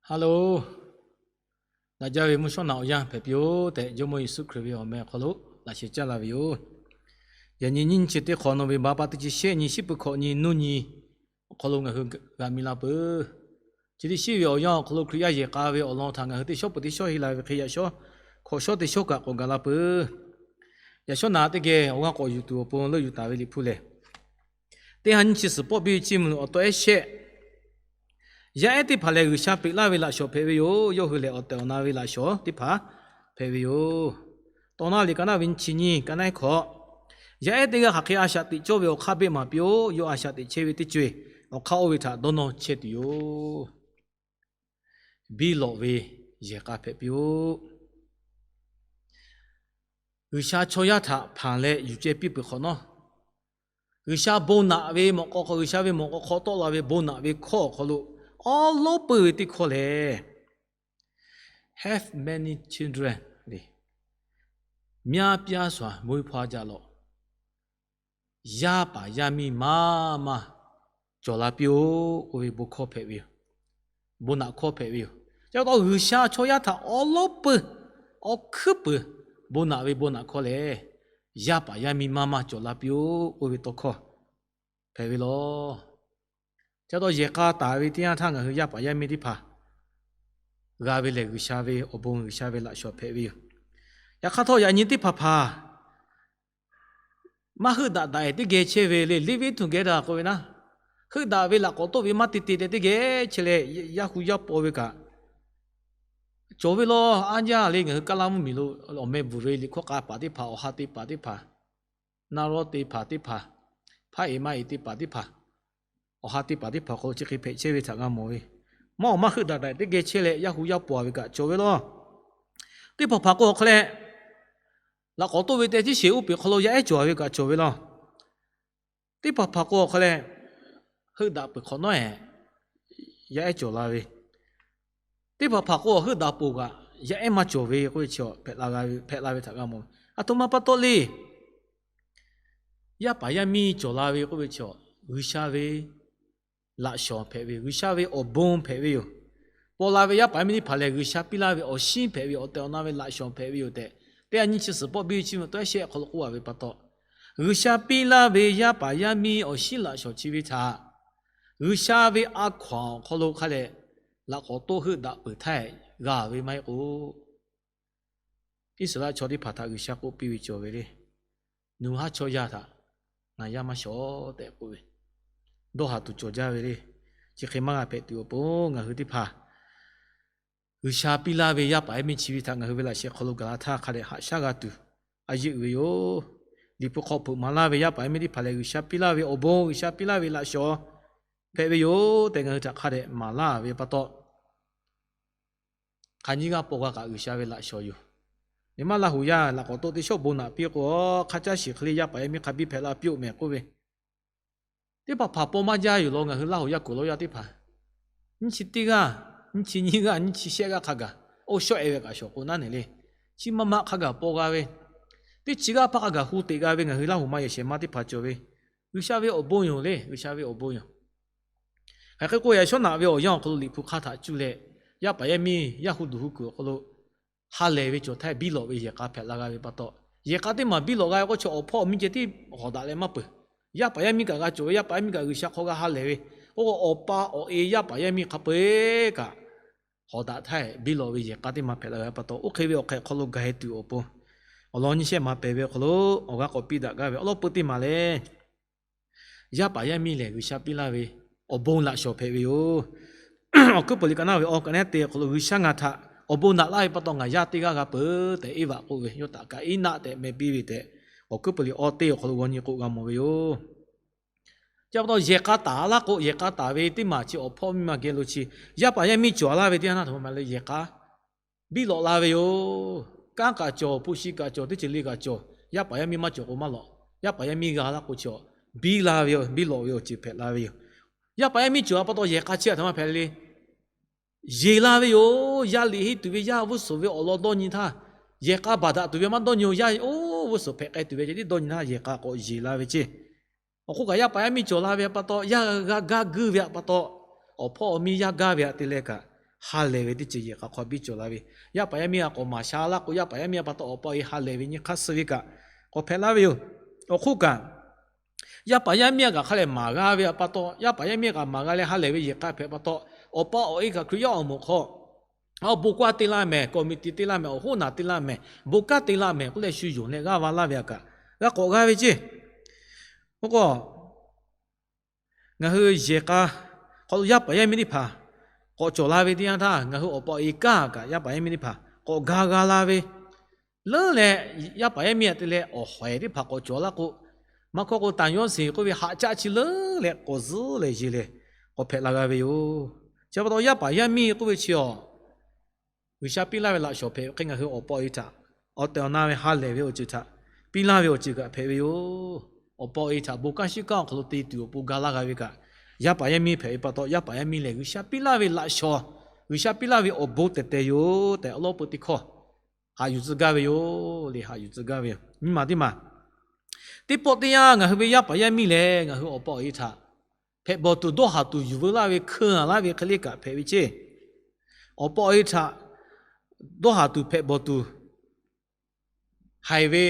Hello, daꞈ jaˇ ve mvuhˇ shawˉ naꞈ awˬ yanˇ hpehꞈ piˇ-oˆ tehꞈ, Jawˇmawˇ Yeˍsuˆ Hkriꞈ ve awˬ meh awˬ hk'aw lo laꞈ sheh caˇ la ve yoˬ. Yaꞈ nyi nyiˇ chi teˇ hk'awꞈ nawˬ ve baˬ pa teˇ chi shehˆ nyi, shiˉ peuˬ hkawꞈ nyi, nuˇ nyi awˬ hk'aw lo ngaˬ hui g'a mi la peuˬ. Chi teˇ shiˉ ve awˬ yanˇ awˬ hk'aw lo Hkriꞈ yaˇ yehˬ k'a ve awˬ lawn htaꞈ ngaˬ hui teˇ shawˉ peuˬ teˇ shawˉ henˇ la ve hk'e, yaꞈ shawˉ hkawꞈ shawˉ teˇ shawˉ kaꞈ k'awꞈ gaˬ la peuˬ. Yaꞈ shawˉ naꞈ teˇ geh awˬ g'aˇ k'awꞈ yuˬ tuˬ awˬ pon leuˆ yuˬ taˍ ve Liꞈ hpu lehˬ, teˇ ha nyiˇ chi suhˍ pawˆ biˇ ve chiˇ mvuh awˬ taw ehˉ shehˆ, yaˇ ehˉ teˇ hpaˍ lehˬ, G'uiˬsha peꞈ laˇ ve laꞈ shawnˍ hpehꞈ ve yoˬ. Yawˇ hui lehˬ, awˬ tehˬ awˬ na ve laꞈ shawnˍ teˇ hpaˍ hpehꞈ ve yoˬ. Tawˇ naˆ liꞈ ka naˆ ve nyiˇ chi nyiˇ, ka naˆ ehˉ hkawꞈ, yaˇ ehˉ teˇ g'aˇ hk'aˬ hk'e a shaꞈ teꞈ cawˇ ve awˬ hk'aˇ beˆ maˍ piˇ-oˆ. Yawˇ a shaꞈ teꞈ chehˇ ve teˇ co-eˬ awˬ hk'aˇ oˇ ve htaꞈ dawˇ nawˇ chehˇ tuˬ yoˬ. Biˇ lawꞈ ve yehˬ k'a hpehꞈ piˇ-oˆ. G'uiˬsha chaw yaˇ htaꞈ hpanˍ leh yuˬ ceh piˇ peuˬ hk'awꞈ nawˉ, G'uiˬsha bon naꞈ ve mawꞈ k'aw hk'aw, G'uiˬsha ve mawꞈ k'aw hk'aw tawˆ la ve bon naꞈ ve hkawˇ awˬ hk'aw lo awˉ lawˉ peuˬ ve teˇ hkawˇ lehˬ, have many children le, များပြားစွာ မွေးဖွားကြလော့, yaˇ paˍ yaˇ miˇ maˇ maˇ cawˬ la piˇ-oˆ k'oˆ ve bon hkawˇ hpehꞈ ve yoˬ. Bon naꞈ hkawˇ hpehꞈ ve yoˬ. Chi pa taw G'uiˬsha chaw yaˇ htaꞈ awˉ lawˉ peuˬ, awˬ hkuiˉ peuˬ bon naꞈ ve bon naꞈ hkawˇ lehˬ, yaˇ paˍ yaˇ miˇ maˇ maˇ cawˬ la piˇ-oˆ k'oˆ ve tawˇ hkawˇ hpehꞈ ve lawˬ. Chi pa taw yehˬ k'a taˍ ve teˇ yanˇ htaˇ ngaˬ hui yaˇ paˍ yaˇ miˇ teˇ hpaˍ g'a ve lehˬ, G'uiˬsha ve awˬ bon, G'uiˬsha ve laꞈ shawnˍ hpehꞈ ve yoˬ. Yaꞈ hk'aˇ htawˇ, yaꞈ nyi teˇ hpaˍ hpaˍ maˇ heuˆ daꞈ daꞈ-ehˍ teˇ geh chehˇ ve le, living together k'oˆ ve naˉ, heuˆ daꞈ ve laꞈ k'awꞈ toˆ ve maˇ te te tehꞈ teˇ geh chehˇ leh, yaˇ hu yaˇ paw ve kaꞈ cawˬ ve lawˬ. Aˉ jaˇ le, ngaˬ hui Kaˇlaˇ mvuhˇmiˬ lo awˬ meh bvuhˬ ve liꞈ hkawˇ k'a paˍ teˇ hpaˍ, awˬ ha te paˍ teˇ hpaˍ, naˆ rawˇ te paˍ teˇ hpaˍ, hpaˇ eˍ maˇ eˍ te paˍ teˇ hpaˍ, awˬ ha te paˍ teˇ hpaˍ hk'aw lo chi hk'e hpehꞈ chehˇ ve htaꞈ g'a mawˬ ve. Maˇ awˬ maˇ heuˆ daꞈ daꞈ-ehˍ teˇ geh chehˇ leh, yaˇ hu yaˇ paw ve kaꞈ cawˬ ve lawˬ. Teˇ hpaˍ hpaˍ k'o awˬ hk'aw leh laꞈ k'awꞈ toˆ ve teh tiˉ sheˍ uˉ peꞈ hk'aw lo yaˇ ehˉ cawˬ ve kaꞈ cawˬ ve lawˬ. Teˇ hpaˍ hpaˍ k'o awˬ hk'aw leh heuˆ daꞈ peuˬ hk'awꞈ nawˉ-ehˍ yaˇ ehˉ cawˬ la ve, teˇ hpaˍ hpaˍ k'o heuˆ daꞈ peuˬ kaꞈ yaˇ ehˉ maˇ cawˬ ve k'oˆ ve chi hpehꞈ la ve htaꞈ g'a mawˬ ve. Aˬ htoꞈ ma pa taw le. Yaˇ paˍ yaˇ miˇ cawˬ la ve k'oˆ ve chi G'uiˬsha ve laꞈ shawnˍ hpehꞈ ve yoˬ. G'uiˬsha ve awˬ bon hpehꞈ ve yoˬ. Paw la ve yaˇ paˍ yaˇ miˇ teˇ hpaˍ lehˬ, G'uiˬsha piˇ laˇ ve awˬ shinˉ hpehꞈ ve yoˬ. Awˬ tehˬ awˬ na ve laꞈ shawnˍ hpehꞈ ve yoˬ tehꞈ, teˇ ha nyiˇ chi suhˍ pawˆ biˇ ve chi mvuh tawˇ ehˉ shehˆ hk'aw lo k'oˆ laˇ ve pa taw, G'uiˬsha piˇ laˇ ve yaˇ paˍ yaˇ miˇ awˬ shinˉ laꞈ shawnˍ chi ve htaꞈ G'uiˬsha ve a hkaw-anˬ awˬ hk'aw lo hk'a leh laꞈ k'awꞈ toˆ heuˆ daꞈ peuˬ htaˇ g'a ve maˇ heˆ k'o, Iˉsaˍreˍlaˆ chaw teˇ hpaˍ htaꞈ G'uiˬsha k'oˆ piˇ ve cawˬ ve le. Nawˬ hui haˉ chaw yaˇ htaꞈ ngaˬ yaˇ maˇ shawˍ tehꞈ k'oˆ ve, dawˇ haˍ tuˬ cawˬ jaˇ ve le. Chi hk'e maˇ g'a hpehꞈ tuˬ awˬ pon ngaˬ hui teˇ hpaˍ G'uiˬsha piˇ laˇ ve yaˇ paˍ yaˇ miˇ chi ve htaꞈ ngaˬ hui ve laꞈ sheh hk'aw lo gaˬ la htaˇ hk'a dehꞈ haꞈ shaˉ g'a tuˬ a yeˆ uiˍ ve yoˬ. Liꞈ hpu hk'aw hpeuꞈ maˍ laˇ ve yaˇ paˍ yaˇ miˇ teˇ hpaˍ lehˬ, G'uiˬsha piˇ laˇ ve awˬ bon, G'uiˬsha piˇ laˇ ve laꞈ shawnˍ hpehꞈ ve yoˬ tehꞈ ngaˬ hui htaꞈ hk'a dehꞈ maˍ laˇ ve pa taw, hk'aˬ nyiˇ g'aˇ paw g'a kaꞈ G'uiˬsha ve laꞈ shawnˍ yoˬ. Nyi ma Laˇ huˍ yaˇ laꞈ k'awꞈ toˆ teˇ shawˉ bon naꞈ piˇ k'o, hk'a caˇ shiˍ hk'e le yaˇ paˍ yaˇ miˇ hk'a biˇ hpehꞈ la piˇ-oˆ mehˍ k'oˆ ve, teˇ hpaˍ hpaˍ paw maˇ jaˇ yoˬ law. Ngaˬ hui Laˇ huˍ yaˇ kuˬ lawˇ yaˇ teˇ hpaˍ, nyiˇ chi teˇ g'aˇ, nyiˇ chi nyiˇ g'aˇ, nyiˇ chi shehˆ g'aˇ hk'a gaˬ oˇ shawˉ-e ve kaꞈ shawˍ k'o naˉ neˬ le. Chi ma ma hk'a gaˬ paw g'a ve, teˇ chi g'aˇ hpaˇ hk'a gaˬ hu teꞈ g'a ve ngaˬ hui Laˇ huˍ ma yehˬ shehˍ ma teˇ hpaˍ cawˬ ve, G'uiˬsha ve awˬ bon yoˬ le. G'uiˬsha ve awˬ bon yoˬ. Hk'aˬ hk'e k'o, yaꞈ shawˉ naꞈ ve awˬ yanˇ awˬ hk'aw lo Liꞈ hpu hk'aˇ htaꞈ cuˇ leh, yaˇ paˍ yaˇ miˇ yaˇ hu duˬ hu kuiˬ awˬ hk'aw lo ha lehˬ ve cawˬ htaˇ biˇ lawꞈ ve yehˬ k'a hpehꞈ la g'a ve pa taw, yehˬ k'a teˇ maˬ biˇ lawꞈ g'a ve k'o, chi awˬ hpawˇ awˬ miˇ ceh tiˉ hawˍ daꞈ leh maˇ peuˬ. Yaˇ paˍ yaˇ miˇ kaꞈ g'a cawˬ ve, yaˇ paˍ yaˇ miˇ kaꞈ G'uiˬsha hk'aw g'a ha lehˬ ve, oˇ k'o awˬ pa awˬ e yaˇ paˍ yaˇ miˇ hk'a peu-eˬ kaꞈ hawˍ daꞈ htaˇ biˇ lawꞈ ve yehˬ k'a teˇ maˬ hpehꞈ la g'a ve pa taw, oˇ hk'e ve awˬ hk'ehꞈ hk'aw lo gaˬ-e tuˬ awˬ pon, awˬ lawn nyiˇ shehˆ maˍ pehˍ ve awˬ hk'aw lo awˬ g'aˇ k'awꞈ piˇ daꞈ gaˇ ve awˉ lawˉ peuˬ teˇ maˬ lehˬ, yaˇ paˍ yaˇ miˇ lehˬ G'uiˬsha piˇ laˇ ve awˬ bon laꞈ shawnˍ hpehꞈ ve yoˬ. Awˬ hkuiˉ puiˍ liꞈ ka naˆ ve awˬ ka naˆ te awˬ hk'aw lo, G'uiˬsha ngaˬ htaꞈ awˬ bon naꞈ laˇ ve pa taw ngaˬ yaˇ teˇ g'aˇ g'a peuˬ tehꞈ, Eˇvaꞈ k'oˆ ve, yawˇ htaꞈ Kaˍiˉnaˆ tehꞈ meh piˇ ve tehꞈ, awˬ hkuiˉ puiˍ liꞈ awˬ te awˬ hk'aw lo g'aw nyi k'o g'a mawˬ ve yoˬ. Chi pa taw yehˬ k'a taˍ laˇ k'o, yehˬ k'a taˍ ve teˇ maˬ chi awˬ hpawˇ miˇ ma geh lo chi, yaˇ paˍ yaˇ miˇ cawˬ laˇ ve teˇ yanˇ htaˇ htaꞈ ma ma leh yehˬ k'a biˇ lawꞈ la ve yoˬ. Kanˉ kaꞈ cawˬ, hpu shi kaꞈ cawˬ, teˇ ceuˬ le kaꞈ cawˬ. Yaˇ paˍ yaˇ miˇ maˇ cawˬ k'o maˇ lawꞈ. Yaˇ paˍ yaˇ miˇ g'a laˇ k'o chi, biˇ la ve yoˬ. Biˇ lawꞈ ve awˬ ceuˬ hpehꞈ la ve yoˬ. Yaˇ paˍ yaˇ miˇ cawˬ a pa taw yehˬ k'a chi htaꞈ ma hpehꞈ le, yeˬ la ve yoˬ. Yaˇ liꞈ henˇ tuˬ ve yaˇ g'uˇ suhˍ ve awˬ lawn dawˇ nyi htaˇ, yehˬ k'a baˬ daꞈ tuˬ ve maˇ dawˇ nyi-oˬ. Yaˇ oˇ g'uˇ suhˍ hpehꞈ k'ai tuˬ ve ceh tiˉ dawˇ nyi htaˇ yehˬ k'a k'awꞈ yeˬ la ve ceˇ. Awˬ hk'oˆ kaꞈ yaˇ paˍ yaˇ miˇ cawˬ la ve pa taw, yaˇ g'a gaˇ guiˇ ve pa taw, awˬ hpawˇ awˬ miˇ yaˇ gaˇ ve htaꞈ te leh kaꞈ, ha lehˬ ve teˇ ceuˬ yehˬ k'a hk'aw biˇ cawˬ la ve. Yaˇ paˍ yaˇ miˇ a k'awꞈ maˍ sha laˇ k'o, yaˇ paˍ yaˇ miˇ a pa taw awˬ pa awˬ e ha lehˬ ve nyi hk'aˇ suh ve kaꞈ k'awꞈ hpehꞈ laˇ ve yoˬ. Awˬ hk'oˆ kaꞈ, yaˇ paˍ yaˇ miˇ a kaꞈ hk'a lehˬ maˍ g'a ve a pa taw, yaˇ paˍ yaˇ miˇ a kaꞈ maˍ g'a leh ha lehˬ ve yehˬ k'a hpehꞈ pa taw, awˬ pa awˬ e kaꞈ Hkriꞈ yaˇ awˬ moˍ hk'aw, a, bon kaˇ te laˇ mehˍ, committee te laˇ mehˍ, awˬ hoˉ naˬ te laˇ mehˍ, bon kaˇ te laˇ mehˍ k'oˆ leh shu yonˍ leh g'aˇ va laˇ ve a kaꞈ g'a k'awꞈ g'a ve ceˇ. Oˇ k'o, ngaˬ hui yehˬ k'a hk'aw lo yaˇ paˍ yaˇ miˇ teˇ hpaˍ k'awꞈ cawˬ la ve teˇ yanˇ htaˇ, ngaˬ hui awˬ pa awˬ e kaˇ kaꞈ yaˇ paˍ yaˇ miˇ teˇ hpaˍ k'awꞈ ga g'a la ve leuˉ leh, yaˇ paˍ yaˇ miˇ a te leh awˬ hawehˍ teˇ hpaˍ k'awꞈ cawˬ laˇ k'o, maˇ hkawˇ k'o, ตังค์ yawˇ sheˍ k'oˆ ve haꞈ caˆ chi leuˉ leh k'awꞈ zuhˉ leh yeˬ leh k'awꞈ hpehꞈ la g'a ve yoˬ. Chi pa taw yaˇ paˍ yaˇ miˇ k'oˆ ve chi awˬ, G'uiˬsha piˇ laˇ ve laꞈ shawnˍ hpehꞈ ve hk'e, ngaˬ hui awˬ pa awˬ e htaꞈ awˬ tehˬ awˬ na ve ha lehˬ ve awˬ ceuˬ htaꞈ piˇ laˇ ve awˬ ceuˬ kaꞈ hpehꞈ ve yoˬ. Awˬ pa awˬ e htaꞈ bon kanˉ shiˉ kanˉ awˬ hk'aw lo te tuˬ awˬ pon ga laˇ g'a ve kaꞈ, yaˇ paˍ yaˇ miˇ hpehꞈ ve pa taw, yaˇ paˍ yaˇ miˇ lehˬ G'uiˬsha piˇ laˇ ve laꞈ shawnˍ, G'uiˬsha piˇ laˇ ve awˬ bon tehˬ tehˬ yoˬ tehꞈ awˬ lawˉ peu teˇ hkawˇ haꞈ yuˬ tcuh gaˇ ve yoˬ le, haꞈ yuˬ tcuh gaˇ ve yoˬ. Nyi maˬ teˇ maˬ, teˇ pawˆ teˇ yanˇ ngaˬ hui ve yaˇ paˍ yaˇ miˇ lehˬ ngaˬ hui awˬ pa awˬ e htaꞈ hpehꞈ bawˬ tuˬ dawˇ haˍ tuˬ yuˬ veu laˇ ve hkeu laˇ ve hk'e le kaꞈ hpehꞈ ve ceˇ. Awˬ pa awˬ e htaꞈ dawˇ haˍ tuˬ hpehꞈ bawˬ tuˬ haiˬ ve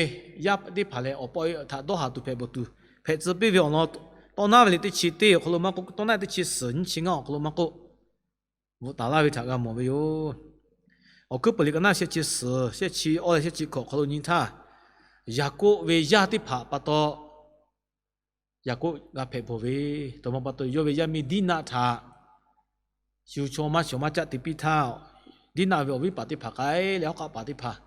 yaˇ teˇ hpaˍ lehˬ, awˬ pa awˬ e htaꞈ dawˇ haˍ tuˬ hpehꞈ bawˬ tuˬ hpehꞈ tcuh piˇ ve awˬ lawn, tawˇ naˉ ve liꞈ teˇ chi teˇ awˬ hk'aw lo maˇ k'oˆ, tawˇ naˉ teˇ chi suhˍ nyiˇ chi ngaˇ awˬ hk'aw lo maˇ k'oˆ, bvuhꞈ taˍ laˇ ve htaꞈ g'a mawˬ ve yoˬ. Awˬ hkuiˉ puiˍ liꞈ ka naˇ shehˆ chi suhˍ, shehˆ chi awˇ leh shehˆ chi hkawꞈ hk'aw lo nyi htaˇ, Yaˍkoˆ ve yaˇ teˇ hpaˍ pa taw Yaˍkoˆ g'a hpehꞈ bawˬ ve, taw ma pa taw yawˇ ve yaˇ miˇ Diˇnaˆ htaꞈ shu chaw maˇ shawˍ maˇ caˆ te piˇ htaˇ, Diˇnaˆ ve awˬ viˉ paˍ teˇ hpaˍ k'ai leh hawˉ hk'aˆ paˍ teˇ hpaˍ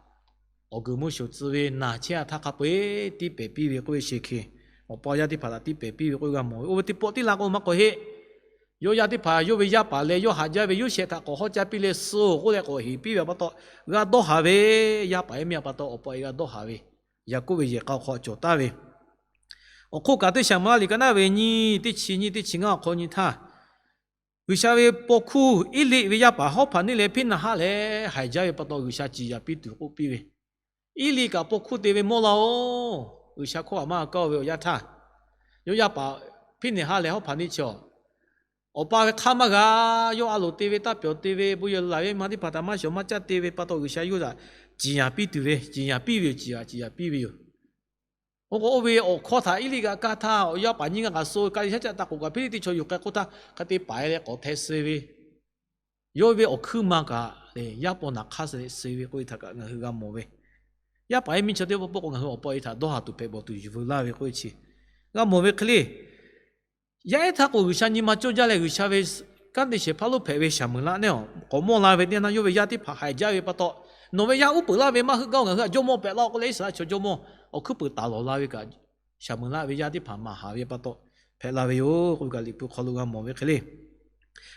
awˬ guiˬ mvuhˇ shoˍ tcuh ve naˬ chehˇ a htaˇ hk'a peu-eˬ tiˇ pehˍ piˇ ve k'oˆ ve Sheˍhkeˍ, awˬ pa yaˇ teˇ hpaˍ htaꞈ tiˇ pehˍ piˇ ve k'oˆ ve g'a mawˬ ve. Oˇ ve teˇ pawˆ tiˉ la k'o maˇ k'awꞈ heˆ. Yawˇ yaˇ teˇ hpaˍ yawˇ ve yaˇ paˍ leh yawˇ haꞈ jaˇ ve Yoˇsehꞈ htaꞈ k'awꞈ hawˉ caˇ piˇ leh suh-oˬ k'oˆ leh k'awꞈ heˍ piˇ ve pa taw, g'a dawˇ haˍ ve, yaˇ paˍ yaˇ miˇ a pa taw awˬ pa awˬ e g'a dawˇ haˍ ve, Yaˍkoˆ ve yehˬ k'a awˬ hk'aw cawˬ taˍ ve. Awˬ hk'oˆ kaꞈ teˇ Saˍmo laˇ liꞈ ka naˇ ve nyiˇ teˇ chi nyiˇ teˇ chi ngaˇ awˬ hk'aw nyi htaˇ, G'uiˬsha ve paw hkuˇ Eˇliˆ ve yaˇ paˍ Hawˉhpaˍniˆ leh Hpiˇnaˍhaˆ lehˬ haiˬ jaˇ ve pa taw G'uiˬsha ciˍ yanˍ piˇ tuˬ k'oˆ piˇ ve, Eˇliˆ kaꞈ paw hkuˇ te ve mawˇ laˇ-oˬ. G'uiˬsha hkawˇ htaꞈ maˇ g'a kaˇ ve awˬ yanˇ htaˇ, yawˇ yaˇ paˍ Hpiˇnaˍhaˆ leh Hawˉhpaˍniˆ chi awˬ, awˬ pa ve hk'aˇ maˇ g'a, yawˇ a loˍ te ve, taˇ pyawˬ te ve, bon yehˬ laˬ ve maˇ teˇ hpaˍ htaꞈ maˇ shawˍ maˇ caˆ te ve pa taw G'uiˬsha yawˇ htaꞈ ciˍ yanˍ piˇ tuˬ ve, ciˍ yanˍ piˇ ve yoˬ, ciˍ yanˍ, ciˍ yanˍ piˇ ve yoˬ. Oˇ k'o oˇ ve awˬ hkawˇ htaꞈ Eˇliˆ g'a kaˇ htaˇ, awˬ yaˇ paˍ nyiˇ g'aˇ kaꞈ suh ka liꞈ shaˉ caˆ taˇ k'oˍ kaꞈ Hpiˇliˇtiˆ chaw yuˬ k'ai k'oˆ htaˇ hk'e te paiˍ leh k'awꞈ hteh suh ve, yawˇ ve awˬ hkuiˉ ma kaꞈ lehˬ yaˇ paw naˬ hk'aˇ suh leh suh ve k'oˆ ve htaꞈ kaꞈ ngaˬ hui g'a mawˬ ve. Yaˇ paˍ yaˇ miˇ chaw teˇ pawˆ pawˆ k'o ngaˬ hui awˬ pa awˬ e htaꞈ dawˇ haˍ tuˬ hpehꞈ bawˬ tuˬ yuˬ veu laˇ ve k'oˆ ve chi g'a mawˬ ve hk'e le. Yaˇ ehˉ htaˇ k'o G'uiˬsha nyi ma cawˇ jaˇ leh G'uiˬsha ve kanˉ te shehˍ hpaˇ lonˉ hpehꞈ ve Saˍmoeˍlaˆ neˇ awˬ k'awꞈ mawˇ la ve teˇ yanˇ yawˇ ve yaˇ teˇ hpaˍ haiˬ jaˇ ve pa taw, nawˬ ve yaˇ uˉ peunˍ laˇ ve maˇ heuˆ gaˇ-oˬ, ngaˬ hui htaꞈ jawˇmawˇ pehꞈ laˇ-oˬ k'oˆ leh Iˉsaˍreˍlaˆ chaw jawˇmawˇ awˬ hkuiˉ puiˍ taˍ lawˬ la ve kaꞈ, Saˍmoeˍlaˆ ve yaˇ teˇ hpaˍ maˍ haˍ ve pa taw hpehꞈ la ve yoˬ k'oˆ ve kaꞈ Liꞈ hpu hk'aw lo g'a mawˬ ve hk'e le.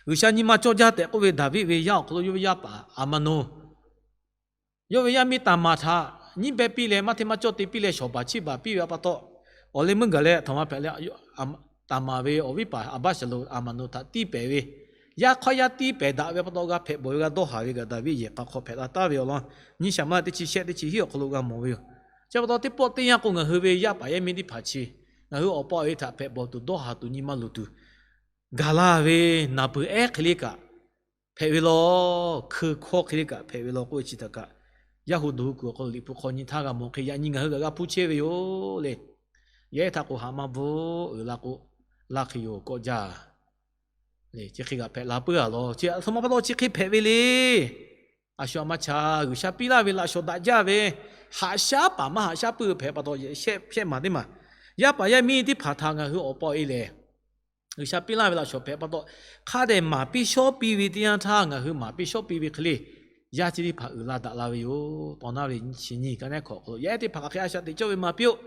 G'uiˬsha nyi ma cawˇ jaˇ tehꞈ k'oˆ ve Daˍviˆ ve yaˇ awˬ hk'aw lo yawˇ ve yaˇ paˍ Aˍmaˍnoˍ, yawˇ ve yaˇ miˇ Taˍmaˍ htaꞈ nyiˉ beh piˇ leh maˇ hteˇ maˇ cawˇ te piˇ leh shawˍ baˬ chiˇ baˬ piˇ ve pa taw, awˬ leh meuˇ gaˬ leh htawnˍ ma hpehꞈ leh, Taˍmaˍ ve awˬ viˉ paˍ Aˍbaˇsaˍlonˍ Aˍmaˍnoˍ htaꞈ tiˇ pehˍ ve, yaˇ hk'aˇ yaˇ tiˇ pehˍ daꞈ ve pa taw g'a hpehꞈ bawˬ ve g'a dawˇ haˍ ve kaꞈ Daˍviˆ yehˬ k'a hk'aw hpehꞈ la taˍ ve awˬ lawn nyiˇ Saˍmoeˍlaˆ teˇ chi shehˆ teˇ chi hiˆ awˬ hk'aw lo g'a mawˬ ve yoˬ. Chi pa taw teˇ pawˆ teˇ yanˇ k'o ngaˬ hui ve yaˇ paˍ yaˇ miˇ teˇ hpaˍ chi ngaˬ hui awˬ pa awˬ e htaꞈ hpehꞈ bawˬ tuˬ dawˇ haˍ tuˬ nyi ma luˬ tuˬ gaˬ laˇ ve naˬ peuˬ ehˉ hk'e le kaꞈ hpehꞈ ve law, hkui hkawˇ hk'e le kaꞈ hpehꞈ ve law k'oˆ ve chi htaꞈ kaꞈ, Yaˇ hu dawˬ hui kuiˬ awˬ hk'aw lo Liꞈ hpu hk'aw nyi htaˇ g'a mawˬ hk'e, yaꞈ nyi ngaˬ hui kaꞈ g'a hpuˇ chehˇ ve yoˬ le. Yaˇ ehˉ htaꞈ k'o haꞈ maˇ bvuhˇ uiˍ la k'o, laˇ hk'e yoˬ k'awꞈ jaˇ. Chi hk'e kaꞈ hpehꞈ la puiˉ-a law. Chi a htoꞈ ma pa taw chi hk'e hpehꞈ ve le. A shu a maˇ cha, G'uiˬsha piˇ laˇ ve laꞈ shawˍ daꞈ jaˇ ve, haꞈ shaˉ paˍ maˇ haꞈ shaˉ puiˉ hpehꞈ pa taw, shehˆ maˬ teˇ maˬ, yaˇ paˍ yaˇ miˇ teˇ hpaˍ htaꞈ ngaˬ hui awˬ pa awˬ e lehˬ, G'uiˬsha piˇ laˇ ve laꞈ shawˍ hpehꞈ pa taw, hk'a dehꞈ maˍ piˇ shawˉ piˇ ve teˇ yanˇ htaˇ ngaˬ hui maˍ piˇ shawˉ piˇ ve hk'e le, yaˇ chi teˇ hpaˍ uiˍ la daꞈ la ve yoˬ. Tawˇ naˉ ve nyiˇ chi nyiˇ ka neˉ hkawꞈ hk'aw lo yaˇ ehˉ teˇ hpaˍ hk'aˬ hk'e a shaꞈ teꞈ cawˇ ve maˍ piˇ-oˆ.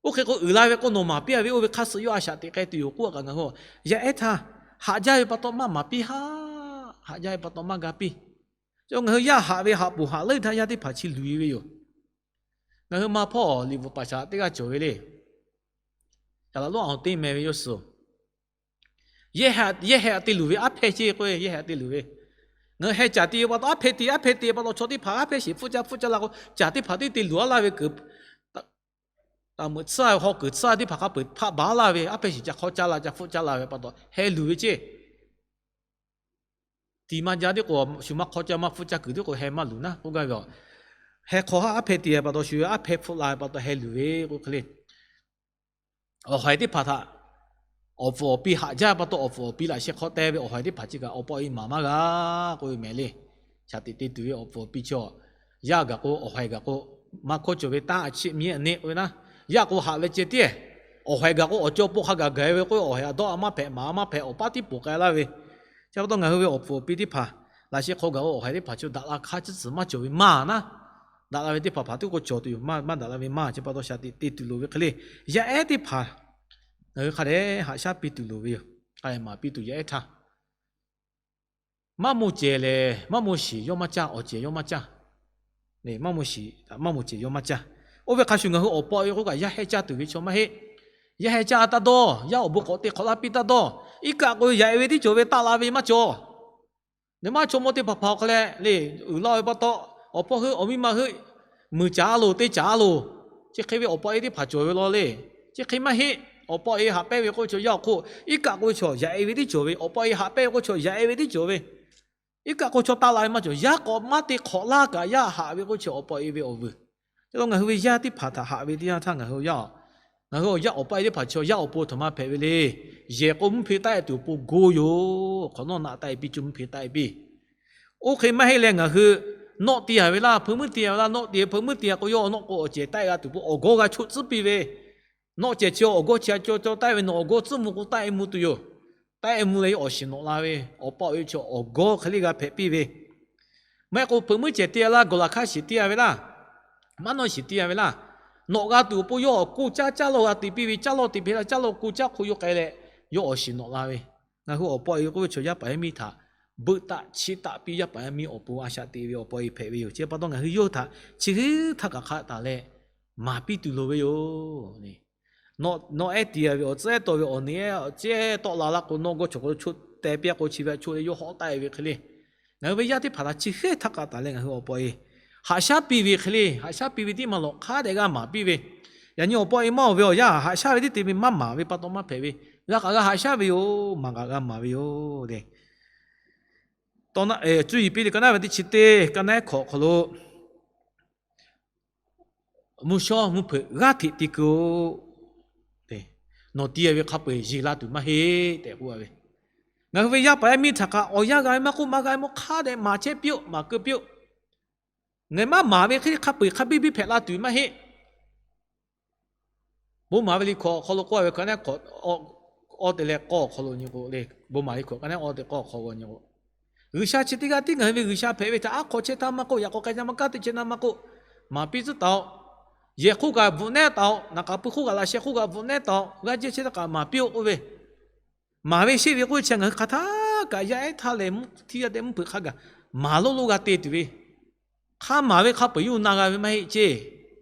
Oˇ hk'e k'o uiˍ la ve k'o nawˬ maˍ piˇ-a ve oˇ ve hk'aˇ suh yawˇ a shaꞈ teꞈ k'ai tuˬ yoˬ k'oˆ kaꞈ ngaˬ hui yaˇ ehˉ htaˇ haꞈ jaˇ ve pa taw maˇ maˍ piˇ haˉ, haꞈ jaˇ ve pa taw maˇ ga piˇ. Ngaˬ hui yaˇ haꞈ ve haꞈ poˬ haꞈ leuˉ htaˇ yaˇ teˇ hpaˍ chi luˬ-e ve yoˬ. Ngaˬ hui ma hpawˇ liꞈ bvuhꞈ paˍ shaˍ teˇ g'aˇ cawˬ ve le. Yaꞈ laꞈ lonˉ a teˇ meh ve yawˇ suhˍ, yehˇ heh a te luˬ ve aˉ hpehˇ ceˇ k'o, yehˇ heh a te luˬ ve, ngaˬ hui heh caˍ te pa taw aˉ hpehˇ te, aˉ hpehˇ te pa taw chaw teˇ hpaˍ aˉ hpehˇ sheˍ hpfuhˆ caˇ hpfuhˆ caˇ la k'o, caˍ teˇ hpaˍ teˇ te luˬ a laˇ ve kuiˬ, taˍ meuꞈ tsuhˇ a ve hk'aw kuiˬ tsuhˇ a teˇ hpaˍ hk'a peu-eˬ hpaˆ baˬ laˇ ve, aˉ hpehˇ sheˍ caˇ hk'awˇ caˇ la caˇ hpfuhˆ caˇ la ve pa taw heh luˬ ve ceˇ. Tiꞈ maˇ jaˇ tiˉ k'o, shu maˇ hk'awˇ caˇ maˇ hpfuhˆ caˇ kuiˬ tiˉ k'o heh maˇ luˬ naˉ k'oˆ gaˇ ve yoˬ. Heh hk'aw haˉ aˉ hpehˇ tiꞈ pa taw shu aˉ hpehˇ hpfuhˆ la ve pa taw heh luˬ ve k'oˆ hk'e le. Awˬ haiˬ teˇ hpaˍ htaꞈ awˬ pfuhˍ awˬ pi haꞈ jaˇ pa taw, awˬ pfuhˍ awˬ pi laꞈ sheh hk'aw te ve awˬ haiˬ teˇ hpaˍ chi kaꞈ awˬ pa awˬ e maˍ maˇ g'a k'oˆ ve mehˍ le. Shaˍ tiꞈ te tuˬ ve awˬ pfuhˍ awˬ pi chi, yaˇ gaˬ k'o awˬ haiˬ gaˬ k'o, maˇ hkawˇ cawˬ ve taˇ a chiˆ miˉ a neˆ k'oˆ ve naˉ, yaˇ k'o haꞈ ve ceh tiˉ, awˬ haiˬ gaˬ k'o awˬ cawˇ po hk'a gaˬ gaˬ ve k'o, awˬ haiˬ a dawˇ a maˇ hpehꞈ, maˍ a maˇ hpehꞈ, awˬ paˉ tiˉ poˬ k'ai laˇ ve. Chi pa taw ngaˬ hui ve awˬ pfuhˍ awˬ pi teˇ hpaˍ, laꞈ sheh hk'aw gaˬ k'o awˬ haiˬ teˇ hpaˍ chi daꞈ la hk'aˇ chi tcuhˍ maˇ cawˬ ve maˇ naˉ, daꞈ la ve teˇ hpaˍ hpaˍ tiˉ k'o cawˬ tuˬ yoˬ. Maˇ daꞈ la ve maˇ. Chi pa taw shaˍ tiꞈ te tuˬ loˍ ve hk'e le. Yaˇ ehˉ teˇ hpaˍ ngaˬ hui hk'a dehꞈ haꞈ shaˉ piˇ tuˬ loˍ ve yoˬ. Hk'a dehꞈ maˍ piˇ tuˬ yaˇ ehˉ htaˇ maˇ maw cehˬ lehˬ maˇ maw shiˍ yawˇ maˇ caˇ, awˬ cehˬ yawˇ maˇ caˇ. Maˇ maw shiˍ, maˇ maw cehˬ yawˇ maˇ caˇ. Oˇ ve hk'a shuˍ ngaˬ hui awˬ pa awˬ e k'oˆ kaꞈ yaˇ heh caˇ tuˬ ve chaw maˇ heˆ. Yaˇ heh caˇ taˇ dawˇ, yaˇ awˬ bon k'awꞈ te hk'awꞈ laˇ piˇ taˇ dawˇ. Iˉ kaˆ k'o yaꞈ e ve teˇ cawˬ ve taˆ la ve maˇ cawˬ. Neˬ maˇ chaw mawˇ teˇ hpaˍ hpaˍ awˬ hk'a leh le, uiˍ la ve pa taw, awˬ hpawˇ heuˆ awˬ miˇ ma heuˆ, muiˬ caˍ a loˬ, te caˍ a loˬ. Chi hk'e ve awˬ pa awˬ e teˇ hpaˍ cawˬ ve law le. Chi hk'e maˇ heˆ. Awˬ pa awˬ e haꞈ pehnˇ ve k'oˆ ve chaw yaˇ awˬ hk'oˆ, iˉ kaˆ k'oˆ ve chaw yaꞈ e ve teˇ cawˬ ve, awˬ pa awˬ e haꞈ pehnˇ ve k'oˆ ve chaw yaꞈ e ve teˇ cawˬ ve. Iˉ kaˆ k'o chaw taˆ la ve maˇ cawˬ. Yaˇ k'awꞈ maˇ te hk'awꞈ laˇ kaꞈ yaˇ haꞈ ve k'oˆ ve chaw awˬ pa awˬ e ve awˬ vuiˬ. Chi pa taw ngaˬ hui ve yaˇ teˇ hpaˍ htaꞈ haꞈ ve teˇ yanˇ htaˇ ngaˬ hui yaˇ, ngaˬ hui awˬ yaˇ awˬ pa awˬ e teˇ hpaˍ chaw yaˇ awˬ pon htaꞈ maˇ hpehꞈ ve le. Yehˬ k'o mvuhˇ hpe taˆ e tuˬ awˬ pon go yoˬ. Hk'awꞈ nawˉ naˆ taˆ e piˇ, co mvuhˇ hpe taˆ e piˇ. Oˇ hk'e maˇ heˆ leh ngaˬ hui nawˆ te a ve laˇ, hpeuꞈ muiˉ te a ve laˇ, nawˆ te hpeuꞈ muiˉ te a k'o yawˇ nawˆ k'o awˬ cehˬ taˆ e g'a tuˬ awˬ pon awˬ gawˇ g'a choˆ tcuhˉ piˇ ve. Nawˆ cehˬ chi awˬ gawˇ chi a caw caw taˆ e ve, nawˬ awˬ gawˇ tcuhˉ mvuh k'o taˆ e mvuh tuˬ yoˬ. Taˆ e mvuh leh yawˇ awˬ shiˍ nawꞈ la ve, awˬ pa awˬ e chaw awˬ gawˇ hk'e le g'a hpehꞈ piˇ ve. Maˇ heˆ k'o hpeuꞈ muiˉ cehˬ te a laˇ, gawˬ laˬ hk'aˇ shiˍ te a ve laˇ, maˇ nawˆ shiˍ te a ve laˇ, nawꞈ g'a tuˬ awˬ pon yawˇ awˬ ko caˇ caˇ lawˇ g'a te piˇ ve, caˇ lawˇ te piˇ la, caˇ lawˇ ko caˇ hk'o yawˇ k'ai leh, yawˇ awˬ shiˍ nawꞈ la ve. Ngaˬ hui awˬ pa awˬ e k'oˆ ve chaw yaˇ paˍ yaˇ miˇ htaꞈ beuꞈ taˆ chiˆ taˆ piˇ, yaˇ paˍ yaˇ miˇ awˬ pon a shaꞈ te ve awˬ pa awˬ e hpehꞈ ve yoˬ. Chi pa taw ngaˬ hui yawˇ hui htaꞈ chi hk'e htaˇ kaꞈ hk'a taˍ leh maˍ piˇ tuˬ loˍ ve yoˬ. Nawˆ ehˉ te a ve awˬ tcuhˉ ehˉ tawˆ ve awˬ ne ehˉ awˬ cehˉ tawˆ la laˇ k'o, nawˆ gawˇ chaw k'o choˆ teh piˇ k'o, chi ve a choˆ leh yawˇ hawˆ taˆ e ve hk'e le. Ngaˬ hui ve yaˇ teˇ hpaˍ htaꞈ chi hk'e htaˇ kaꞈ taˍ leh ngaˬ hui awˬ pa awˬ e haꞈ shaˉ piˇ ve hk'e le, haꞈ shaˉ piˇ ve teˇ maˬ lawꞈ hk'a dehꞈ g'a maˍ piˇ ve. Yaꞈ nyi awˬ pa awˬ e maˇ oˬ ve awˬ yanˇ haꞈ shaˉ ve teˇ te ve maˇ maˍ ve pa taw maˇ hpehꞈ ve. G'a kaꞈ g'a haꞈ shaˉ ve yoˬ, maˍ kaꞈ g'a maˍ ve yoˬ le. Cuˇ yiˍ piˇ le, ka naˉ ve teˇ chi teˇ, ka naˉ hkawꞈ hk'aw lo mvuhˇ shawˉ mvuhˇ hpeuꞈ g'aˇ hteꞈ te keu-o. Nawˬ te ve hk'a peu-eˬ yeˬ la tuˬ maˇ heˆ tehꞈ k'oˆ a ve. Ngaˬ hui ve yaˇ paˍ yaˇ miˇ htaꞈ kaꞈ awˬ yanˇ g'a ve maˇ k'oˆ, maˇ g'a ve maˇ k'oˆ, hk'a dehꞈ maˍ chehˇ piˇ-oˆ, maˍ keu piˇ-oˆ. Ngaˬ maˇ maˍ ve hk'e hk'a peu-eˬ hk'a biˇ biˇ hpehꞈ la tuˬ maˇ heˆ. Bon maˍ ve liꞈ hkawꞈ awˬ hk'aw lo k'oˆ ve hk'a naˉ, awˬ te leh k'awˇ awˬ hk'aw lo nyi k'o le, bon maˍ liꞈ hkawꞈ ka naˉ awˬ te k'awˇ awˬ hk'aw lo nyi k'o, G'uiˬsha chi teˇ g'aˇ tiˉ ngaˬ hui ve G'uiˬsha hpehꞈ ve htaꞈ aˉ hk'aw chehˇ htaˇ maˇ k'oˆ, yaꞈ k'aw k'ai ca maˇ kaˉ teˇ chehˇ htaˇ maˇ k'oˆ, maˍ piˇ tcuhˉ taˍ-oꞈ. Yehˬ hk'oˆ kaꞈ bvuhꞈ nehˉ taˍ-oꞈ, naˍ k'aˍ pui hk'oˆ kaꞈ laꞈ sheh hk'oˆ kaꞈ bvuhꞈ nehˉ taˍ-oꞈ, g'aˇ jehˇ chehˇ htaˇ kaꞈ maˍ piˇ-oˆ k'oˆ ve. Maˍ ve sheˆ ve k'oˆ ve chi ngaˬ hui hk'aˬ htaˇ kaꞈ yaˇ ehˉ htaˇ leh mvuhˇ htiˇ yaˇ teˇ mvuhˇ hpeuꞈ hk'a gaˬ maˍ lonˉ lonˉ g'a te tuˬ ve. Hk'a maˍ ve hk'a peu-eˬ yawˇ hui na g'a ve maˇ heˆ ceˇ.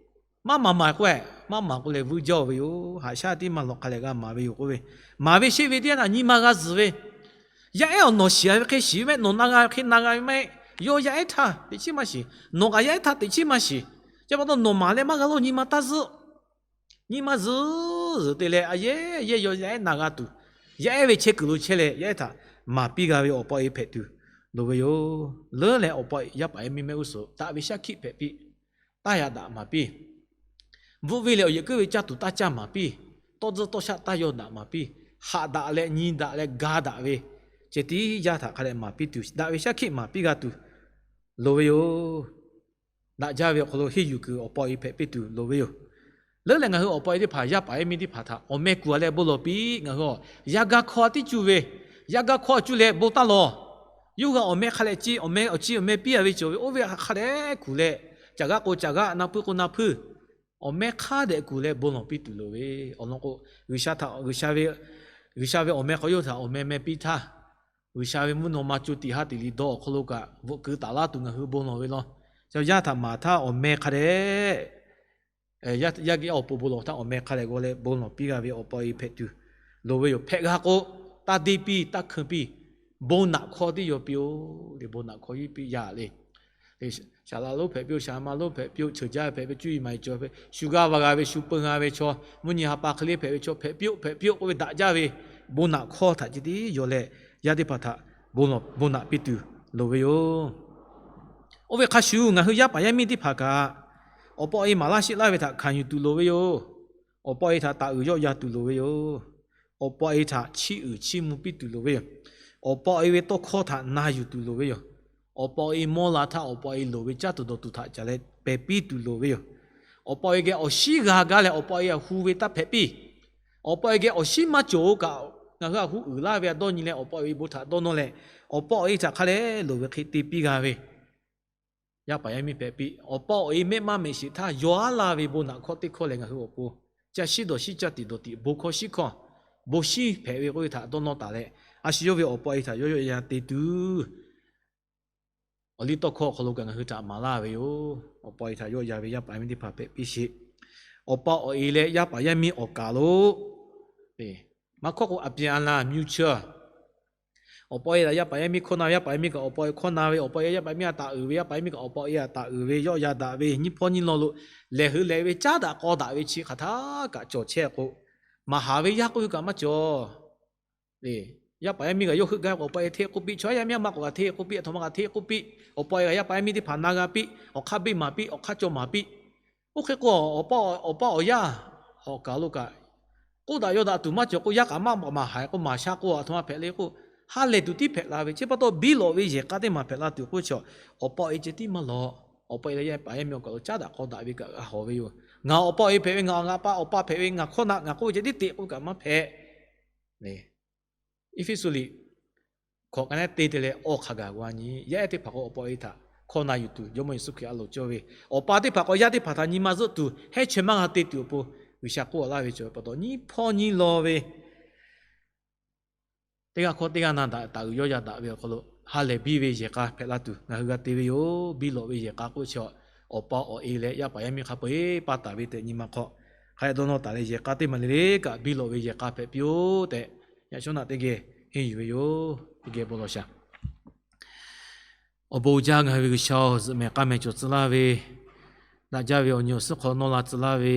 Maˇ maˍ maˍ k'o, maˇ maˍ k'o leh vuiˇ jaˇ-oˬ ve yoˬ. Haꞈ shaˉ tiˉ maˇ lawꞈ hk'a leh g'a maˍ ve yoˬ k'oˆ ve. Maˍ ve sheˆ ve teˇ yanˇ htaꞈ nyi ma g'a zuhˬ ve. Yaˇ ehˉ awˬ nawˬ shiˍ ve hk'e shiˍ ve maˇ heˆ, nawˬ na g'a ve hk'e na g'a ve maˇ heˆ. Yawˇ yaˇ ehˉ htaˇ teꞈ chiˉ maˇ shiˍ, nawˬ kaꞈ yaˇ ehˉ htaˇ teꞈ chiˉ maˇ shiˍ. Chi pa taw nawˬ maˍ leh maˇ g'a lo nyi ma taˇ zuhˆ. Nyi ma zuhˬ zuhˬ te leh a yehˉ yehˉ yawˇ yaˇ ehˉ na g'a tuˬ, yaˇ ehˉ ve chehˇ kuiˬ lo chehˇ leh yaˇ ehˉ htaꞈ maˍ piˇ g'a ve awˬ pa awˬ e hpehꞈ tuˬ loˍ ve yoˬ. Leuˉ leh awˬ pa awˬ e yaˇ paˍ yaˇ miˇ mehˆ g'uˇ suhˍ daꞈ ve shaˉ hkiˆ hpehꞈ piˇ, taˇ yaꞈ daꞈ maˍ piˇ, bvuhˆ ve leh awˬ yehˬ keuˆ ve caˇ tuˬ taˇ caˇ maˍ piˇ, tawˇ tzuhˇ tawˇ shaˆ taˇ yaw daꞈ maˍ piˇ, haꞈ daꞈ leh nyi daꞈ leh ga daꞈ ve ceh tiˉ yaˇ htaꞈ hk'a dehꞈ maˍ piˇ tuˬ, daꞈ ve shaˉ hkiˆ maˍ piˇ g'a tuˬ loˍ ve yoˬ. Daꞈ jaˇ ve awˬ hk'aw lo henˇ yuˬ kuiˬ awˬ pa awˬ e hpehꞈ piˇ tuˬ loˍ ve yoˬ. Leuˉ leh ngaˬ hui awˬ pa awˬ e teˇ hpaˍ yaˇ paˍ yaˇ miˇ teˇ hpaˍ htaꞈ awˬ meh kuˬ a leh bon lawˬ piˇ. Ngaˬ hui yaˇ gaˇ hkawˇ tiˉ cuˇ ve, yaˇ gaˇ hkawˇ cuˇ leh bon taˇ lawˬ. Yawˇ hui awˬ meh hk'a leh awˬ ciˉ awˬ meh piˇ a ve cawˬ ve, oˇ ve hk'a dehꞈ kuˬ leh, caˬ g'aˇ k'o caˬ g'aˇ, na puiˉ k'o na puiˉ, awˬ meh hk'a dehꞈ kuˬ leh bon lawˬ piˇ tuˬ loˍ ve. Awˬ lawn k'o, G'uiˬsha ve awˬ meh hk'aw yawˇ htaꞈ awˬ meh meh piˇ htaˇ, G'uiˬsha ve mvuhˇ naw ma co tiꞈ ha tiꞈ liꞈ dawˇ awˬ hk'aw lo kaꞈ bvuhꞈ keu taˍ laˇ tuˬ ngaˬ hui bon lawˬ ve law. Yaˇ htaꞈ maˍ htaˇ awˬ meh hk'a dehꞈ, yaˇ geh awˬ pon bon lawˬ htaˇ awˬ meh hk'a dehꞈ g'aw leh bon lawˬ piˇ g'a ve awˬ pa awˬ e hpehꞈ tuˬ loˍ ve yoˬ. Hpehꞈ g'a k'o, taˇ deˇ piˇ taˇ hkui piˇ, bon naꞈ hkawˇ tiˉ yaw piˇ-oˆ le. Bon naꞈ hkawˇ piˇ yaˇ le. Saˍ laꞈ lonˉ hpehꞈ piˇ-oˆ, saˍ ma lonˉ hpehꞈ piˇ-oˆ, ceuˬ jaˇ hpehꞈ ve, cuˇ yiˍ maˍ yiˍ cawˬ hpehꞈ, shu g'aˇ va g'a ve, shu peu g'a ve chaw, mvuhˇ nyi ha pa hk'e le hpehꞈ ve chaw hpehꞈ piˇ-oˆ, hpehꞈ piˇ-oˆ k'oˆ ve daꞈ jaˇ ve bon naꞈ hkawˇ htaꞈ ceh tiˉ yaw leh, yaˇ teˇ hpaˍ htaꞈ bon naꞈ piˇ tuˬ loˍ ve yoˬ. Oˇ ve hk'a shuˍ ngaˬ hui yaˇ paˍ yaˇ miˇ teˇ hpaˍ kaꞈ, awˬ pa awˬ e maˍ laˇ sheˆ laˇ ve htaꞈ hkanˍ yuˬ tuˬ loˍ ve yoˬ. Awˬ pa awˬ e htaꞈ taˍ uiˍ yawˆ yan tuˬ loˍ ve yoˬ. Awˬ pa awˬ e htaꞈ chiˇ uiˍ chiˇ mvuh piˇ tuˬ loˍ ve yoˬ. Awˬ pa awˬ e ve tawˇ hkawˇ htaꞈ na yuˬ tuˬ loˍ ve yoˬ. Awˬ pa awˬ e mawˇ la htaˇ awˬ pa awˬ e loˍ ve caˇ tuˬ dawˬ tuˬ htaꞈ caˬ leh pehˬ piˇ tuˬ loˍ ve yoˬ. Awˬ pa awˬ e geh awˬ shinˉ g'a gaˇ leh awˬ pa awˬ e htaꞈ hu ve taˇ hpehꞈ piˇ. Awˬ pa awˬ e geh awˬ shinˉ maˇ cawˬ-o kaꞈ, ngaˬ hui htaꞈ hu uiˍ laˇ ve htaꞈ dawˇ nyi leh awˬ pa awˬ e bon htaꞈ dawˇ nawˇ leh, awˬ pa awˬ e htaꞈ hk'a leh loˍ ve hk'e te piˇ g'a ve yaˇ paˍ yaˇ miˇ hpehꞈ piˇ. Awˬ pa awˬ e mehˆ maˇ mehˆ shiˍ htaˇ yaw aˉ laˇ ve bon naꞈ hkawˇ teˇ hkawˇ lehˬ, ngaˬ hui awˬ pon caˇ shiˉ dawˬ shiˉ caˇ tiꞈ dawˬ tiꞈ bon hkawˇ shiˉ hkawˇ, bon shiˉ hpehꞈ ve k'oˆ ve htaꞈ dawˇ nawˇ taˍ leh, a shu yawˇ ve awˬ pa awˬ e htaꞈ yawˇ yawˆ yan te tuˬ awˬ liˇ tawˇ hkawˇ awˬ hk'aw lo kaꞈ ngaˬ hui htaꞈ maˍ laˇ ve yoˬ. Awˬ pa awˬ e htaꞈ yawˆ yan ve yaˇ paˍ yaˇ miˇ teˇ hpaˍ hpehꞈ piˇ sheˍ. Awˬ pa awˬ e leh yaˇ paˍ yaˇ miˇ awˬ kaˍ lo maˇ hkawˇ k'o, အပြန်အလှန် mutual, awˬ pa awˬ e htaꞈ yaˇ paˍ yaˇ miˇ hkawˇ na ve, yaˇ paˍ yaˇ miˇ kaꞈ awˬ pa awˬ e hkawˇ na ve, awˬ pa awˬ e yaˇ paˍ yaˇ miˇ htaꞈ taˍ uiˍ ve, yaˇ paˍ yaˇ miˇ kaꞈ awˬ pa awˬ e htaꞈ taˍ uiˍ ve, yawˆ yan daꞈ ve, nyiˇ hpawˇ nyiˇ law lo lehˬ hui lehˬ ve caˉ daꞈ k'aw daꞈ ve chi hk'aˬ htaˇ kaꞈ cawˬ chehˇ k'o, maˍ haˍ ve yaˇ k'oˆ ve kaꞈ maˇ cawˬ. Yaˇ paˍ yaˇ miˇ kaꞈ yawˇ heuˆ gaˇ ve k'o, awˬ pa awˬ e hteˇ k'oˆ piˇ, chaw yaˇ miˇ maˇ k'awꞈ g'a hteˇ k'oˆ piˇ, a htoꞈ ma g'a hteˇ k'oˆ piˇ, awˬ pa awˬ e kaꞈ yaˇ paˍ yaˇ miˇ teˇ hpaˍ na g'a piˇ, awˬ hk'aˇ beˆ maˍ piˇ, awˬ hk'aˇ caw maˍ piˇ. Oˇ hk'e k'o, awˬ pa awˬ yaˇ awˬ kaˍ lo kaꞈ k'oˆ daꞈ yaw daꞈ tuˬ maˇ cawˬ k'o, yaˇ kaꞈ maˇ maˍ haˍ k'o, maˍ sha k'o, a htoꞈ ma hpehꞈ le k'o, ha lehˬ tuˬ tiˉ hpehꞈ la ve. Chi pa taw biˇ lawꞈ ve yehˬ k'a teˇ maˬ hpehꞈ la tuˬ k'oˆ chi, awˬ pa awˬ e ceh tiˉ maˇ lawꞈ. Awˬ pa awˬ e leh yaˇ paˍ yaˇ miˇ awˬ kaˍ lo caˉ daꞈ k'aw daꞈ ve kaꞈ g'a hawˬ ve yoˬ. Ngaˬ awˬ pa awˬ e hpehꞈ ve, ngaˬ awˬ pa awˬ pa hpehꞈ ve, ngaˬ hkawˇ na ngaˬ k'oˆ ve ceh tiˉ teꞈ k'oˆ kaꞈ maˇ hpehꞈ. Eˇfeˇsuꞈ liꞈ hkawꞈ ka naˉ teˇ te leh awˬ hk'a gaˬ g'a nyi, yaˇ ehˉ teˇ hpaˍ k'o awˬ pa awˬ e htaꞈ hkawˇ na yuˬ tuˬ Jawˇmawˇ Yeˍsuˆ Hkriꞈ a loˍ cawˇ ve, awˬ pa teˇ hpaˍ k'o yaˇ teˇ hpaˍ htaꞈ nyi ma zuhˆ tuˬ hehˉ chaweh maˇ g'a te tuˬ awˬ pon G'uiˬsha k'oˆ laˇ ve cawˬ ve pa taw, nyiˇ hpawˇ nyiˇ law ve teˇ g'aˇ hkawˇ teˇ g'aˇ na daꞈ taˍ uiˍ yawˆ yan daꞈ ve awˬ hk'aw lo ha lehˬ biˇ ve yehˬ k'a hpehꞈ la tuˬ ngaˬ hui g'a te ve yoˬ. Biˇ lawꞈ ve yehˬ k'a k'oˆ chi, awˬ pa awˬ e leh yaˇ paˍ yaˇ miˇ hk'a peu-eˬ pa taˍ ve tehꞈ nyi ma hk'aw, hk'a dehꞈ dawˇ nawˇ taˍ leh yehˬ k'a teˇ maˬ le le kaꞈ biˇ lawꞈ ve yehˬ k'a hpehꞈ piˇ-oˆ tehꞈ, yaꞈ shawˉ naˆ teˇ geh henˇ yuˬ ve yoˬ. Teˇ geh bon lawˬ shaˍ. Awˬ bon uiˍ jaˇ ngaˬ hui ve G'uiˬsha-oˬ, zuhꞈ mehˍ k'aˇ mehˍ cawˬ tcuh laˇ ve, daꞈ jaˇ ve awˬ nyi awˬ suhˉ hk'aw nawˇ la tcuh laˇ ve,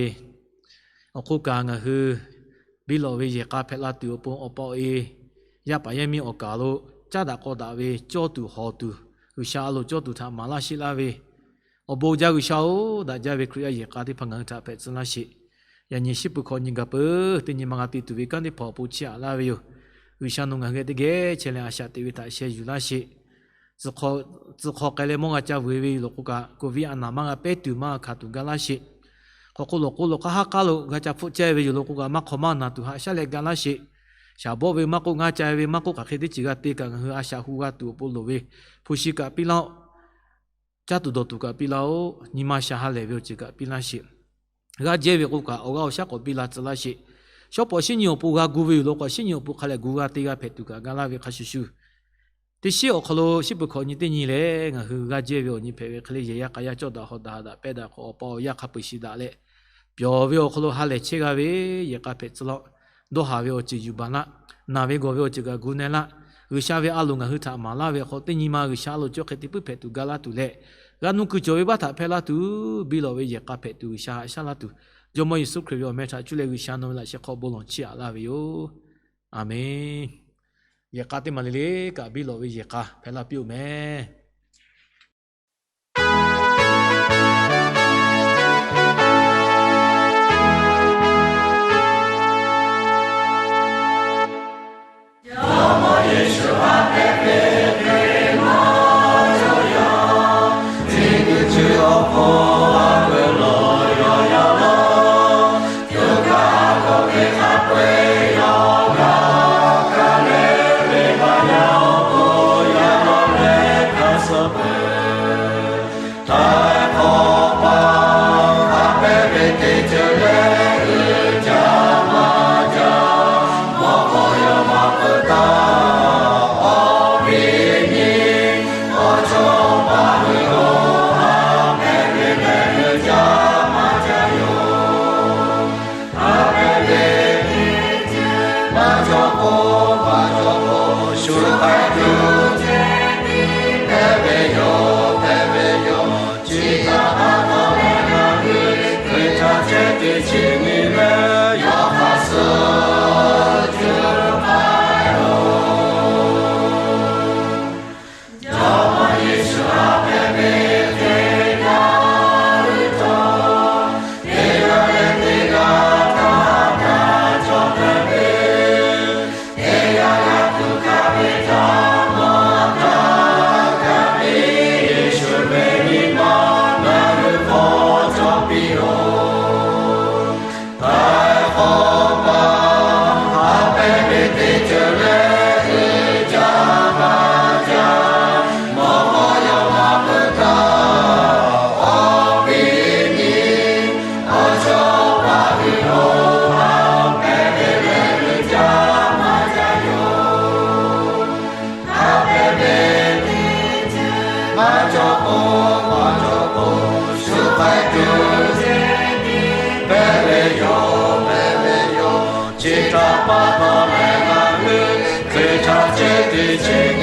awˬ hk'oˆ kaꞈ ngaˬ hui biˇ lawꞈ ve yehˬ k'a hpehꞈ la tuˬ awˬ pon awˬ pa awˬ e, yaˇ paˍ yaˇ miˇ awˬ kaˍ lo caˉ daꞈ k'aw daꞈ ve cawˇ tuˬ hawˬ tuˬ, G'uiˬsha a loˍ cawˇ tuˬ htaꞈ maˍ laˇ sheˆ laˇ ve, awˬ bon uiˍ jaˇ G'uiˬsha-oˬ, daꞈ jaˇ ve Hkriꞈ yaˇ yehˬ k'a teˇ hpaˍ ngaˬ hui htaꞈ hpehꞈ tcuh laˇ sheˍ. Yaꞈ nyi shiˉ peuˬ hkawꞈ nyi gaˬ peuˬ teˇ nyi ma g'a te tuˬ ve kanˉ teˇ hpaˍ awˬ pon chiˇ aꞈ laˇ ve yoˬ. G'uiˬsha nawˬ ngaˬ hui geh teˇ geh chehˇ leh a shaꞈ teꞈ ve htaꞈ sheh yuˬ laˇ sheˍ. Tcuh hk'aw k'ai leh mawˇ g'a ca vuiˬ ve yoˬ law k'o kaꞈ, ko viˉ a naˍ maˇ g'a pehˉ tuˬ maˇ g'a hkanˍ tuˬ gaˇ laˇ sheˍ. Hk'aw k'oˆ lawˬ k'oˆ lawˬ k'aˉ haˉ k'aˉ lo g'a ca hpfuhˆ cehˇ ve yoˬ law k'o kaꞈ, maˇ hk'awꞈ maˇ naˬ tuˬ haꞈ shaˉ leh gaˇ laˇ sheˍ. Shaˍ bawˆ ve maˇ k'oˆ, ngaˇ ca ve maˇ k'oˆ, hk'aˬ hk'e teˇ ceuˬ g'a te kaꞈ ngaˬ hui a shaꞈ hu g'a tuˬ awˬ pon loˍ ve hpu shi kaꞈ piˇ laˇ-oˆ. Caˇ tuˬ dawˬ tuˬ kaꞈ piˇ laˇ-oˆ. Nyi ma shaˍ ha lehˬ ve awˬ ceuˬ kaꞈ piˇ laˇ sheˍ. G'aˇ jehˇ ve k'o kaꞈ awˬ g'aˇ awˬ shaˉ k'awꞈ biˇ la tcuh laˇ sheˍ. Shawˉ pawˍ shinˉ nyi awˬ pon g'a gu ve yoˬ law k'o, shinˉ nyi awˬ pon hk'a lehˬ gu g'a te g'a hpehꞈ tuˬ kaꞈ gaˇ laˇ ve hk'a shuˍ shuˍ, teˇ shinˉ awˬ hk'aw lo shiˉ peuˬ hkawꞈ nyi teˇ nyi lehˬ, ngaˬ hui g'aˇ jehˇ ve awˬ nyi hpehꞈ ve hk'e le, yehˬ yaˇ k'a yaˇ cawˇ daꞈ hawˍ daꞈ ha daꞈ pehˇ daꞈ k'o, awˬ pa awˬ yaˇ hk'a peu-eˬ shiˍ daꞈ leh, pyawˬ ve awˬ hk'aw lo ha lehˬ chehˇ g'a ve yehˬ k'a hpehꞈ tcuh laˇ. Dawˇ haˍ ve awˬ ceuˬ yuˬ baˬ laˇ. Naˬ ve gawˬ ve awˬ ceuˬ kaꞈ gu na laˇ. G'uiˬsha ve a loˍ ngaˬ hui htaꞈ maˍ laˇ ve awˬ hk'aw, teˇ nyi ma G'uiˬsha a loˍ cawˇ hk'e te puiˉ hpehꞈ tuˬ gaˇ laˇ tuˬ leh, g'a nuˇ kuiˬ cawˬ ve baˆ htaꞈ hpehˇ laˇ tuˬ, biˇ lawꞈ ve yehˬ k'a hpehꞈ tuˬ G'uiˬsha haꞈ shaˉ laˇ tuˬ, Jawˇmawˇ Yeˍsuˆ Hkriꞈ ve awˬ meh htaꞈ cuˇ leh G'uiˬsha nawˬ ve laꞈ sheh hk'aw bon lawˬ chiˇ aꞈ laˇ ve yoˬ. A menˬ. Yehˬ k'a teˇ maˬ le le kaꞈ biˇ lawꞈ ve yehˬ k'a hpehꞈ laˇ piˇ-oˆ mehˍ. pa taw leh ngaˬ hui Hkriꞈ chaw ceh teˇ ceuˬ